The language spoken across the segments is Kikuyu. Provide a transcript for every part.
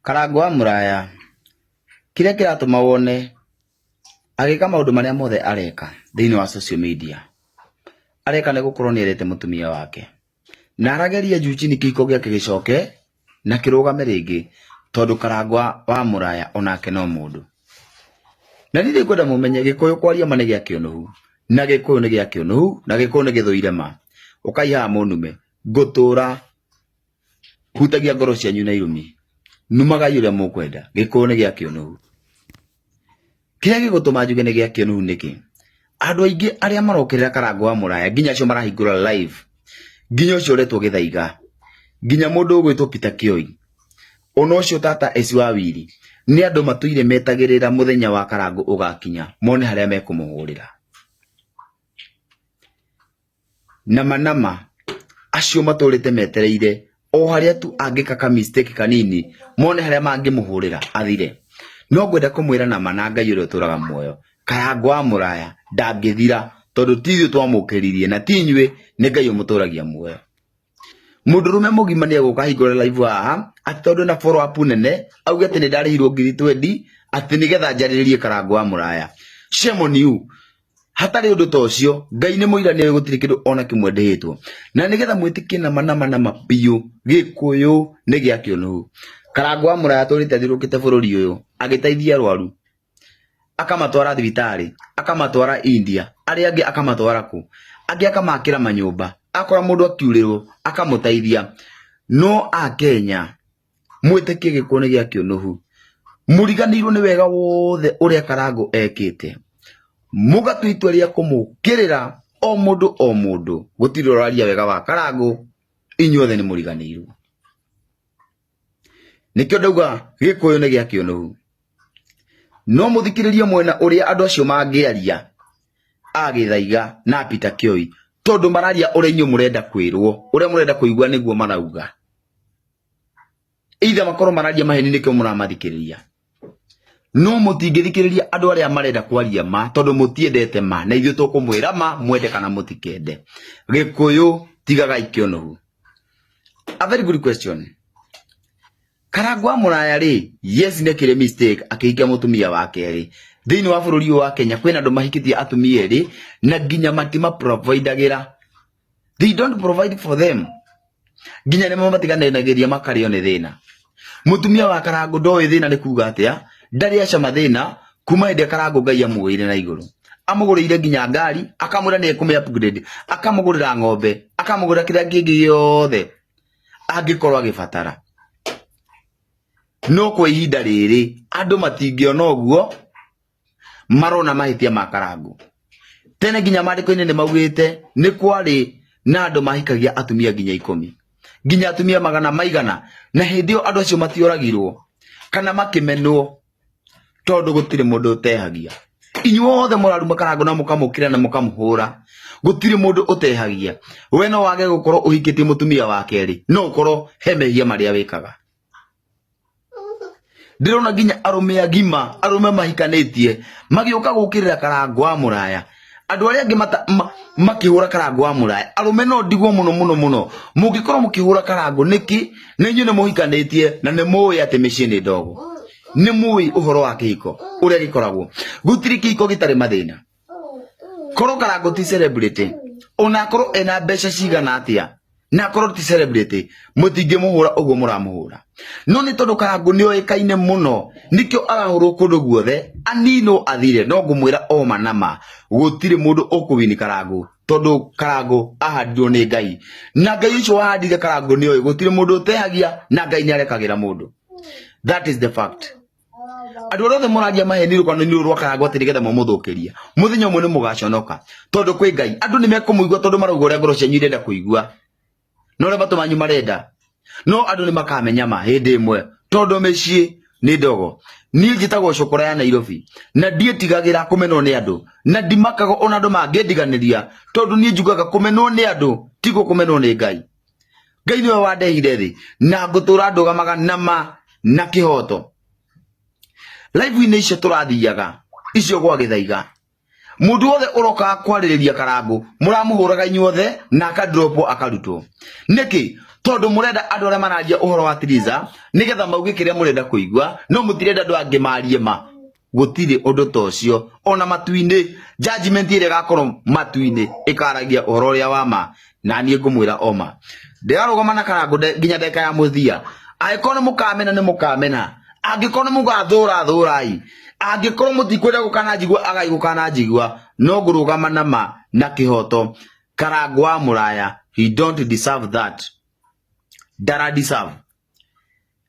Karangũ wa Mũraya, kĩrĩa kĩratũma wone agĩka maũndũ marĩa mothe areka thĩinĩ wa social media, areka nĩ gũkorwo nĩ endete mũtumia wake. Na arageria juu chini kĩhiko gĩake gĩcoke na kĩrũgame rĩngĩ tondũ Karangũ wa Mũraya onake no mũndũ. Na niĩ nĩngwenda mũmenye Gĩkũyũ kwaria ma nĩ gĩa kĩũnũhu, na Gĩkũyũ nĩ gĩa kĩũnũhu, na Gĩkũyũ nĩ gĩthũire ma. Ũkai haha mũnume, ngũtũra hutagia ngoro cianyu na irumi, numagai ũrĩa mũkwenda, Gĩkũyũ nĩ gĩa kĩũnũhu. Kĩrĩa gĩgũtũma njuge nĩ gĩa kĩũnũhu nĩkĩ? Andũ aingĩ arĩa marokĩrĩra Karangũ wa Mũraya, nginya acio marahingũra live, nginya ũcio ũretwo Gĩthaiga, nginya mũndũ ũgwĩtwo Peter Kĩoi, ona ũcio tata Esi wa Wili, nĩ andũ matũire metagĩrĩra mũthenya wa Karangũ ũgakinya, mone harĩa mekũmũhũrĩra. Nama nama acio matũrĩte metereire o harĩa tu angĩka ka mistake kanini mone harĩa mangĩmũhũrĩra athire. No ngwenda kũmwĩra nama na Ngai ũrĩa ũtũraga muoyo, Karangũ wa Mũraya ndangĩthira tondũ ti ithuĩ twamũkĩririe na ti inyuĩ, nĩ Ngai ũmũtũragia muoyo. Mũndũrũme mũgima nĩ egũka ahingũre live haha atĩ tondũ ena follow up nene auge atĩ nĩ ndarĩhirwo ngiri twendi atĩ nĩgetha njarĩrĩrie Karangũ wa Mũraya. Shame on you. Hatarĩ ũndũ ta ũcio, Ngai nĩ mũira nĩoĩ gũtirĩ kĩndũ ona kĩmwe ndĩhĩtwo. Na nĩgetha mwĩtĩkie nama nama nama biũ Gĩkũyũ nĩ gĩa kĩũnũhu. Karangũ wa Mũraya atũrĩte athiũrũrũkĩte bũrũri ũyũ agĩteithia arwaru akamatwara thibitarĩ, akamatwara India, arĩa angĩ akamatwara kũ, angĩ akamakĩra manyũmba, akora mũndũ akiurĩrwo akamũteithia. No Akenya mwĩtĩkie gĩkuũ nĩ gĩa kĩũnũhu, mũriganĩirwo nĩ wega wothe ũrĩa Karangũ ekĩte, mũgatua itua rĩa kũmũkĩrĩra o mũndũ o mũndũ, gũtirĩ ũraria wega wa Karangũ, inyuothe nĩ mũriganĩirwo. Nĩkĩo ndauga Gĩkũyũ nĩ gĩa kĩũnũhu. No mũthikĩrĩrie mwena ũrĩa andũ acio mangĩaria a Gĩthaiga na Peter Kĩoi, tondũ mararia ũrĩa inyuĩ mũrenda kwĩrwo, ũrĩa mũrenda kũigua nĩguo marauga. Either makorwo mararia maheni nĩkĩo mũramathikĩrĩria. No mũtingĩthikĩrĩria andũ arĩa marenda kwaria ma tondũ mũtiendete ma, na ithuĩ tũkũmwĩra ma mwende kana mũtikende. Gĩkũyũ tigagai kĩũnũhu. A very good question. Karangũ wa Mũraya rĩ, yes nĩ ekire mistake akĩhikia mũtumia wa kerĩ. Thĩinĩ wa bũrũri ũyũ wa Kenya kwĩna andũ mahikĩtie atumia erĩ na nginya matima providagĩra. They don't provide for them. Nginya nĩ mamatiganagĩria makarĩo nĩ thĩna. Mũtumia wa Karangũ ndoĩ thĩna nĩ kuga atĩa, ndarĩ acama thĩna kuma hĩndĩ ĩrĩa Karangũ Ngai amuoire na igũrũ. Amũgũrĩire nginya ngari, akamwĩra nĩ ekũmĩ upgrade, akamũgũrĩra ng'ombe, akamũgũrĩra kĩrĩa kĩngĩ gĩothe angĩkorwo agĩbatara. No kwa ihinda rĩrĩ andũ matingĩona ũguo, marona mahĩtia ma Karangũ. Tene nginya maandĩko-inĩ nĩ maugĩte nĩ kwarĩ na andũ mahikagia atumia nginya ikũmi, nginya atumia magana maigana, na hĩndĩ ĩyo andũ acio matioragirwo kana makĩmenwo tondũ gũtirĩ mũndũ ũtehagia. Inyuothe mũraruma Karangũ na mũkamũkĩra na mũkamũhũra, gũtirĩ mũndũ ũtehagia. We no wage gũkorwo ũhikĩtie mũtumia wa kerĩ, no ũkorwo he mehia marĩa wĩkaga. Ndĩrona nginya arũme agima, arũme mahikanĩtie magĩũka gũkĩrĩra Karangũ wa Mũraya. Andũ arĩa angĩ makĩhũra Karangũ wa Mũraya, arũme no ndigwo mũno mũno mũno. Mũngĩkorwo mũkĩhũra Karangũ nĩkĩ? Na inyuĩ nĩ mũhikanĩtie na nĩ mũĩ atĩ mĩciĩ nĩ ndogo. Nĩ mũĩ ũhoro wa kĩhiko ũrĩa gĩkoragwo. Gũtirĩ kĩhiko gĩtarĩ mathĩna. Korwo Karangũ ti celebrity, ona akorwo ena mbeca cigana atĩa, na akorwo ti celebrity, mũtingĩmũhũra ũguo mũramũhũra. No nĩ tondũ Karangũ nĩ oĩkaine mũno, nĩkĩo arahũrwo kũndũ guothe, aninwo athire. No ngũmwĩra o ma na ma, gũtirĩ mũndũ ũkũwini Karangũ, tondũ Karangũ ahandirwo nĩ Ngai. Na Ngai ũcio wahandire Karangũ nĩ oĩ gũtirĩ mũndũ ũtehagia, na Ngai nĩ arekagĩra mũndũ. That is the fact. Andũ arĩa othe mũraria maheni rũgano-inĩ rũrũ rwa Karangũ atĩ nĩgetha mũmũthũkĩrie, mũthenya ũmwe nĩ mũgaconoka, tondũ kwĩ Ngai. Andũ nĩ mekũmũigua tondũ marauga ũrĩa ngoro cianyu irenda kũigua na ũrĩa matũ manyu marenda, no andũ nĩ makamenya ma hĩndĩ ĩmwe, tondũ mĩciĩ nĩ ndogo. Niĩ njĩtagwo cũkũra ya Nairobi na ndiĩtigagĩra kũmenwo nĩ andũ, na ndimakaga ona andũ mangĩndiganĩria, tondũ niĩ njugaga kũmenwo nĩ andũ tiguo kũmenwo nĩ Ngai. Ngai nĩwe wandehire thĩ na ngũtũra ndũgamaga na ma na kĩhoto. Live-inĩ icio tũrathiaga icio gwa Gĩthaiga, mũndũ wothe ũrokaga kwarĩrĩria Karangũ mũramũhũraga inyuothe na akadropwo akarutwo. Nĩkĩ? Tondũ mũrenda andũ arĩa mararia ũhoro wa Triza nĩgetha mauge kĩrĩa mũrenda kũigua, no mũtirenda andũ angĩ marie ma. Gũtirĩ ũndũ ta ũcio ona matu-inĩ. Judgment ĩrĩa ĩgakorwo matu-inĩ ĩkaragia ũhoro ũrĩa wa ma, na niĩ ngũmwĩra o ma. Ndĩrarũgama na Karangũ nginya ndagĩka ya mũthia. Angĩkorwo nĩ mũkamena nĩ mũkamena, angĩkorwo nĩ mũgathũra thũrai, angĩkorwo mũtikwenda gũkananjigua agai gũkananjigua, no ngũrũgama na ma na kĩhoto. Karangũ wa Mũraya, he don't deserve that. Ndara deserve.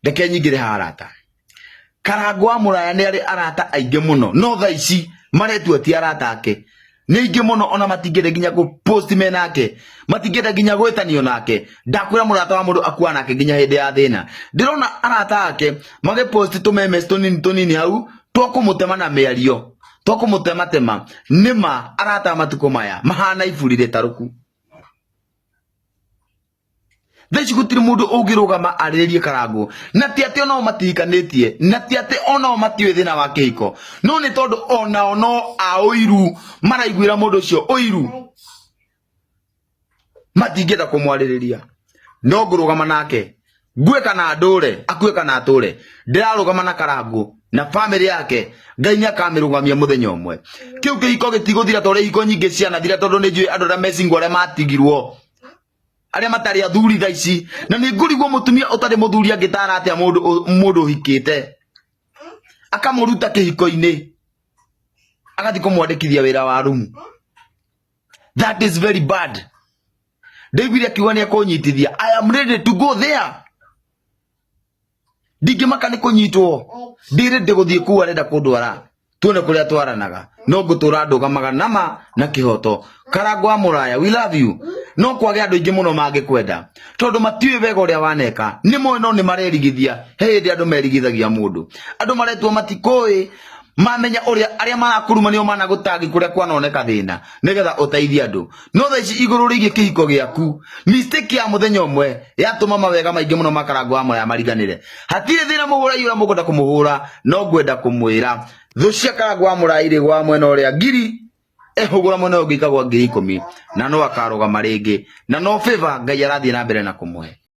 Reke nyingĩre haha arata. Karangũ wa Mũraya nĩ arĩ arata aingĩ mũno, no thaa ici maretua ti arata ake. Nĩ aingĩ mũno ona matingĩenda nginya kũ post me nake, matingĩenda nginya gwĩtanio nake. Ndakwĩra mũrata wa mũndũ akua nake nginya hĩndĩ ya thĩna. Ndĩrona arata ake magĩpost tũmemes tũnini tũnini hau twa kũmũtema na mĩario, twa kũmũtematema. Nĩma arata a matukũ maya mahana iburi rĩtarũku. Thaa ici gũtirĩ mũndũ ũngĩrũgama arĩrĩrie Karangũ, na ti atĩ onao matihikanĩtie, na ti atĩ onao matiũĩ thĩna wa kĩhiko, no nĩ tondũ onao no a ũiru maraiguĩra mũndũ ũcio ũiru, matingĩenda kũmwarĩrĩria. No ngũrũgama nake ngue kana ndũre, akue kana atũre, ndĩrarũgama na Karangũ na famĩlĩ yake. Ngai nĩ akamĩrũgamia mũthenya ũmwe. Kĩu kĩhiko gĩtigũthira ta ũrĩa ihiko nyingĩ cianathira, tondũ nĩ njũĩ andũ arĩa me single arĩa matigirwo, arĩa matarĩ athuri thaa ici. Na nĩ ngũrigwo mũtumia ũtarĩ mũthuri angĩtara atĩa mũndũ ũhikĩte, akamũruta kĩhiko-inĩ, agathiĩ kũmwandĩkithia wĩra wa rumu. That is very bad. Ndaiguire akiuga nĩ ekũnyitithia. I am ready to go there. Ndingĩmaka nĩ kũnyitwo, ndĩ ready gũthiĩ kũu arenda kũndwara, tuone kũrĩa twaranaga, no ngũtũra ndũgamaga nama na kĩhoto. Karangũ wa Mũraya, we love you. No kwage andũ aingĩ mũno mangĩkwenda, tondũ matiũĩ wega ũrĩa waneka. Nĩ moĩ no nĩ marerigithia. He hĩndĩ andũ merigithagia mũndũ, andũ maretua matikũĩ, mamenya ũrĩa arĩa marakũruma nĩo managũtangi kũrĩa kwanoneka thĩna nĩgetha ũteithie andũ. No thaa ici igũrũ rĩgiĩ kĩhiko gĩaku, mistake ya mũthenya ũmwe yatũma mawega maingĩ mũno ma Karangũ wa Mũraya mariganĩre. Hatirĩ thĩna, mũhũrai ũrĩa mũkwenda kũmũhũra, no ngwenda kũmwĩra thũ cia Karangũ wa Mũraya irĩ gwa mwena ũrĩa ngiri ehũgũra mwena ũngĩ ikagwa 10,000, na no akarũgama rĩngĩ, na no favor Ngai arathiĩ na mbere na kũmũhe.